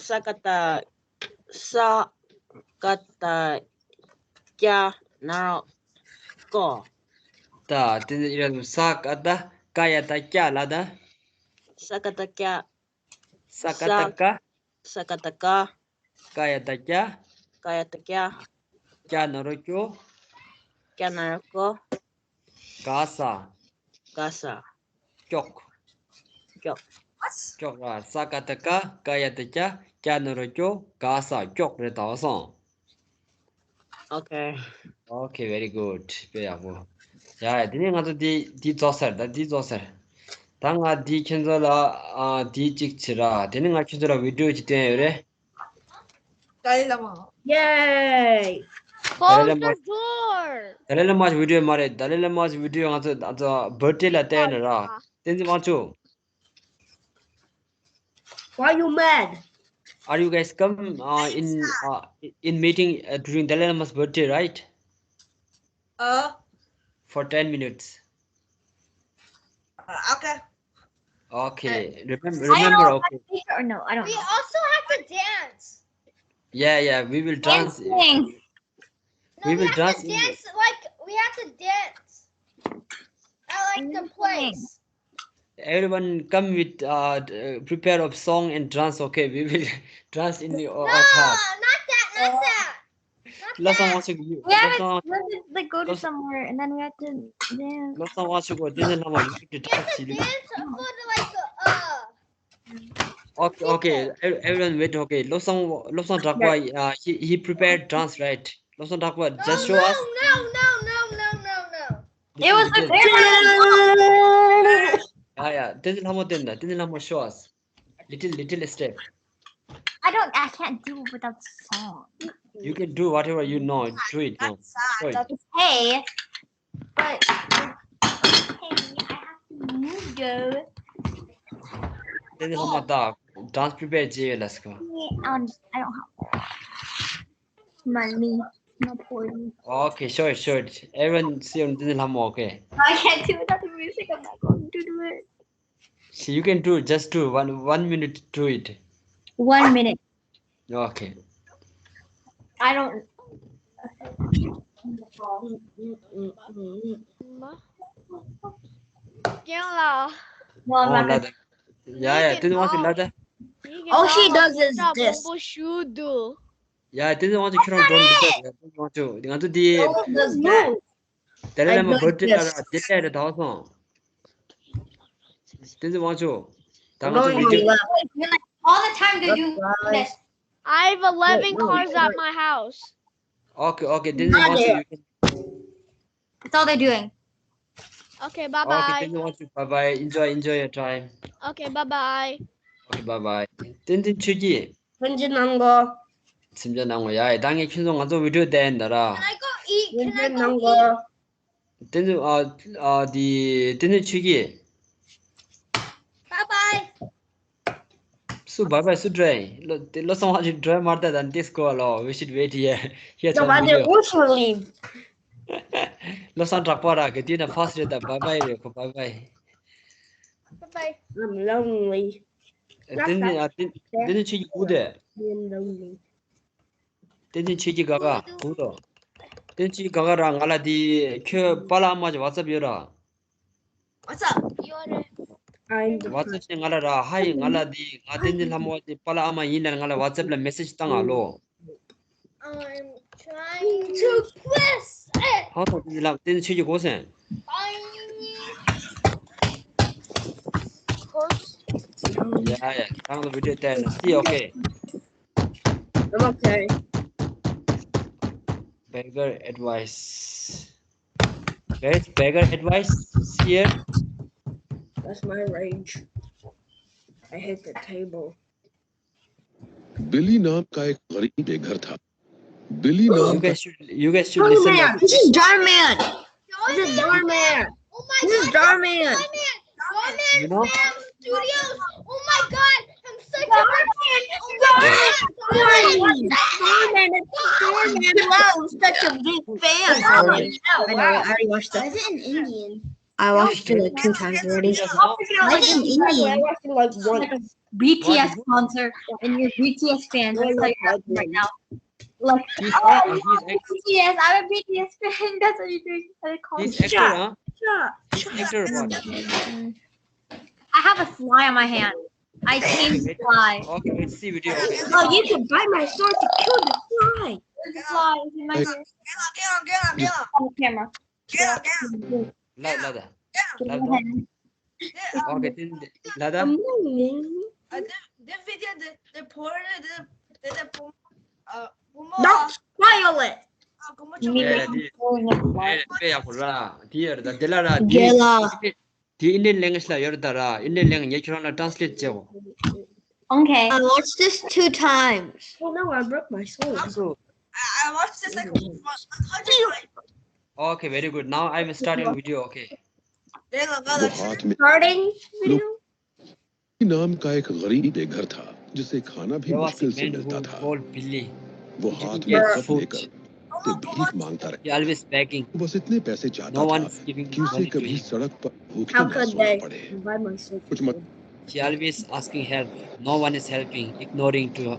ས་ཀ་ད། ས་ཀ་ད་ཀྱ་ན་རོ་ཀོ། ད་བསྟན་འཛིན་ཨི་རེག་ནོར་བུ། ས་ཀ་ད་ཀ་ཡ་ད་ཀྱ་ལ་ད། ས་ཀ་ད་ཀྱ། ས་ཀ་ད་ཀ། ས་ཀ་ད་ཀ། ཀ་ཡ་ད་ཀྱ། ཀ་ཡ་ད་ཀྱ། ཀྱ་ན་རོ་ཀྱོ། ཀྱ་ན་རོ་ཀོ། ག་ས། ག་ས། ཀྱོག། ཀྱོག། ཀྱོག་ར། ས་ཀ་ད་ཀ། ཀ་ཡ་ད་ཀྱ། ཀྱ་ན་རོ་ཀྱོ། ག་ས་ཀྱོག་རེད་ད་སོང་། Okay. Okay, very good. དཔེ་ཡག་པོ། ཡ་ཡ། དེ་ནས་ང་ཚོ་འདི་འདི་རྫོགས་ཚར། ད་འདི་རྫོགས་ཚར། ད་ང་འདི་ཁྱོད་ཚོ་ལ། ཨ། འདི་གཅིག་བྱེད་ར། དེ་ནས་ང་ཁྱོད་ཚོ་ལ་བི་ཌི་ཡོ་གཅིག་སྟོན་ཡོད་རེད། ཏཱ་ལའི་བླ་མ། Yay! ཏཱ་ལའི་བླ་Close མ། the door. ཏཱ་ལའི་བླ་མ་གི་བི་ཌི་ཡོ་མ་རེད། ཏཱ་ལའི་བླ་མ་གི་བི་ཌི་ཡོ་ང་ཚོ་ང་ཚོ་བར་ཐ་ཌེ་ལ་བལྟས་ཡོད་ན་ར། བསྟན་འཛིན་དབང་ཕྱུག། Why you mad? Are you guys come, uh, in, uh, in meeting, uh, during Dalai Lama's birthday, right? Uh, For ten minutes. uh, okay. Okay. Remember, I don't remember. know. Okay. Or no, I don't We know. Also have to dance. Yeah, yeah. We will dance. No, We we will have dance to in- dance like we have to dance. I like the place. Everyone come with, uh, d- uh, prepare of song and dance. Okay, we will dance in the, uh, No, our class. Not that, not that. Not Let's that. not want to. We have Let's to, not. we have to like go to Let's- somewhere and then we have to dance. Let's not want to go. Then the lama, you have to We have dance. To You dance for the, like, the, Okay, okay. Ev- Everyone wait. Okay. Lobsang, Lobsang Drakpa, uh, he, he prepared dance, right? Lobsang Drakpa, just show us. No, no, no, no, no, no, no. Little, It was the little. very Yeah, yeah. Tenzin Lhamo Tenda. Tenzin Lhamo, show us. Little, little step. I don't. I can't do it without song. You can do whatever you know. Do it now. Show it. Hey, but hey, I have to move though. Tenzin Lhamo da. Dance prepare je, let's go. Um, I don't have money. No point. Okay, sure, sure. Everyone see on Tenzin Lhamo, okay. I can't do it without the music. I'm not going to do it. So you can do it. Just do one, one minute. Do it. One minute. Okay. I don't. Can la. No, I'm Oh, not gonna. Lada. Yeah, yeah. Tenzin wants to Lada. All she does is this. Should do. Yeah, Tenzin wants to kill on don't do that. Tenzin wants to. They want to the. All of this move. Dalai I Lama don't birthday guess. la date la da song. Tenzin wants to. Going on left. All the time they do this. I have eleven Wait, wait, cars wait, at wait. My house. Okay, okay. Tenzin wants to. You can That's all they're doing. Okay, bye Okay, bye. Tenzin wants to. Bye bye. Enjoy, enjoy your time. Okay, bye bye. Okay, bye bye. Tenzin ཆོས་སྐྱིད། ཕན་ཅི་གནང་གོ། སེམས་ཅན་ནང་ཡ་ད་ངས་ཁྱོད་ཚོ་ང་ཚོ་video བལྟས་ཡིན་ད་ར། Can I go eat? ཕན་Can ཅི་I གནང་go གོ། eat? དེ་ཚོ་ཨ་ཨ་དེ་དེ་ཚོ་ཆོས་ཀྱི། Bye bye. སུ་bye bye སུ་འགྲོ་ཡིན། ལོ་དེ་ལོ་སོང་བ་ཞིག་འགྲོ་མ་ད་ད་འདི་སྐོར་ལོ། We should wait here. Here No, some but they video. Usually, ལོ་སང་དྲག་པ་ར་གི་དེ་ན་first རེད་ད་bye bye རེད་ཁོ་bye bye. Bye bye. I'm lonely. དེ་ནི་ཨ་དེ་དེ་ནི་ཆོས་ཀྱི་གུ་དེ། I'm lonely. དེ་ནི་ཆོས་ཀྱི་ག་ག་གུ་དོ། དེ་ནི་ཆོས་ཀྱི་ག་ག་ར་ང་ལ་དེ་ཁྱོད་པཱ་ལགས་ཨ་མ་གི་WhatsApp ཡོད་ར། What's up? You're I'm the WhatsApp ནས་ང་ལ་ར་ཧ་ཡི་ང་ལ་དེ་ང་དེ་ནི་ལྷ་མོ་དེ་པཱ་ལགས་ཨ་མ་ཡིན་ལ་ང་ལ་WhatsApp ལ་message བཏང་ང་ལོ། I'm trying to quit it. ཧ་ཐོག་དེ་ལ་དེ་ནི་ཆོས་ཀྱི་གོ་སེན། I Yeah, yeah. Thanks for video then. See, okay. I'm okay. Beggar advice. Guys, beggar advice here. That's my rage. I hit the table. बिली नाम का एक गरीब बेघर था। बिली नाम You का guys should, you guys should listen. Doorman. This is Doorman. This is Doorman. Doorman. Doorman You know? Film Studios. Oh my God! I'm such a big fan. Oh my God! Doorman. Doorman. Wow, I'm such a big fan. Oh my God. I know. I already watched that. Is it in Indian? I watched it like two times already. Why is it in Indian? I watched it like once. B T S concert and you're B T S fan. That's like right now. Like, He's, oh, he's, B T S. I'm a B T S fan. That's what you're doing. I call he's it. actor, huh? Yeah. He's actor or what? I have a fly on my hand. I tamed the fly. Okay, let's see video. Okay. Oh, you can bite my sword to kill the fly. The fly is in my hand. Get out, get out, get out, On the camera. get out, get out. La la da. Give me a hand. Okay, then la da. Amazing. Uh, the, the video, the, the poor, the, the, the poor, uh, Don't spoil it. Uh, como Me Yeah, making this- throwing a fly. Hey, pe ya ko la. Di er da de la ra. Di Gela. di Indian language la yor da ra. Indian language ngi kron la translate che ko. Okay. I watched this two times. Oh no, I broke my sword. So, I, I watched this like a hundred times. okay, very good. Now I'm starting video, okay. Then I वो got हाथ में Starting video. नाम का एक गरीब बेघर था, जिसे खाना भी There was a मुश्किल से man मिलता who था। called Billy. वो He हाथ didn't में get कप food. लेकर वो भीख मांगता He रहा। always begging. वो बस इतने पैसे चाहता No था one is giving कि उसे money to कभी him. सड़क पर भूखा How ना could सोना they पड़े। buy my sword? कुछ मत She always asking help. No one is helping, ignoring to her.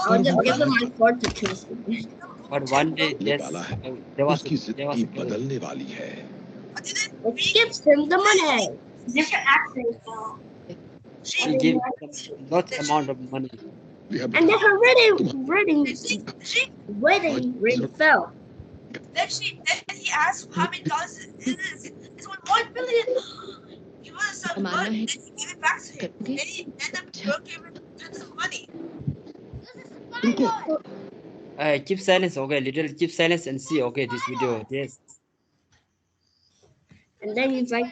I'll just give them my sword to kill. But one day, ने there's, पाला है, there was, उसकी there was जिंदगी a girl. बदलने वाली है। Let's give them the money. Different accents though. She gave them lots amount of money. वे अब And they're already ready, ready, ready to sell. Then she, then he asked how many dollars it is. It's one million. हमारा है। रुको। Uh, keep silence, okay? Little keep silence and see, okay, this video. Yes. And then he's like,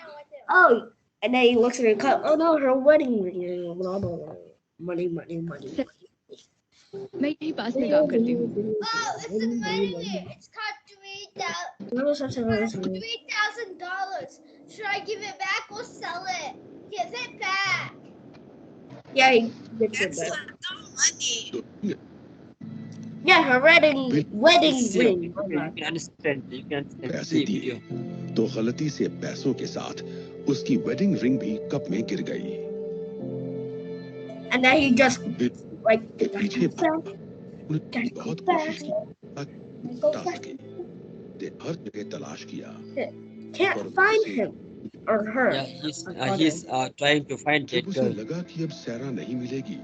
oh, and then he looks at her cup. Oh no, her wedding ring. Blah, blah, blah. Money, money, money, money. मैं यही पास में काम करती हूँ। Oh, it's a money. It's called three thousand. Three thousand dollars. Should I give it back or sell it? Give it back. Yeah, he gets it back. That's a lot of money. Yeah, her wedding, wedding ring. You can understand, you can understand. पैसे दिए तो गलती से पैसों के साथ उसकी wedding ring भी कप में गिर गई। And then he just like के पीछे भागा। उन्होंने बहुत कोशिश की, हटा सके। ने हर जगह तलाश किया। Can't find him or her. Yeah, he's, uh, he's, uh, trying to find that girl. जब उसे लगा कि अब सैरा नहीं मिलेगी,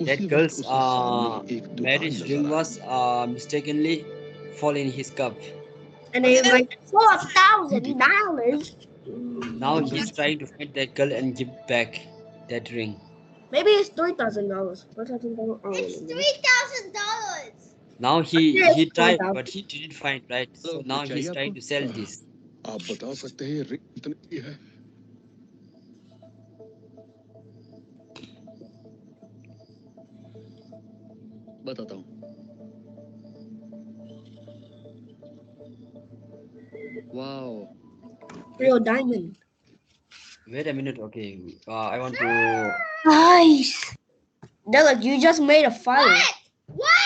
that girl's, uh, marriage ring was, uh, mistakenly fall in his cup. And he's like, four thousand dollars. Now he's trying to find that girl and give back that ring. Maybe it's three thousand dollars. Three thousand dollars. It's three thousand dollars. Now he, he tried, but he didn't find, right? So now he's trying to sell this. आप बता सकते हैं रिंग कितने की है? बताता हूँ। Wow. Real diamond. Wait a minute. Okay. Uh, I want to. Nice. Dylan, you just made a fire. What?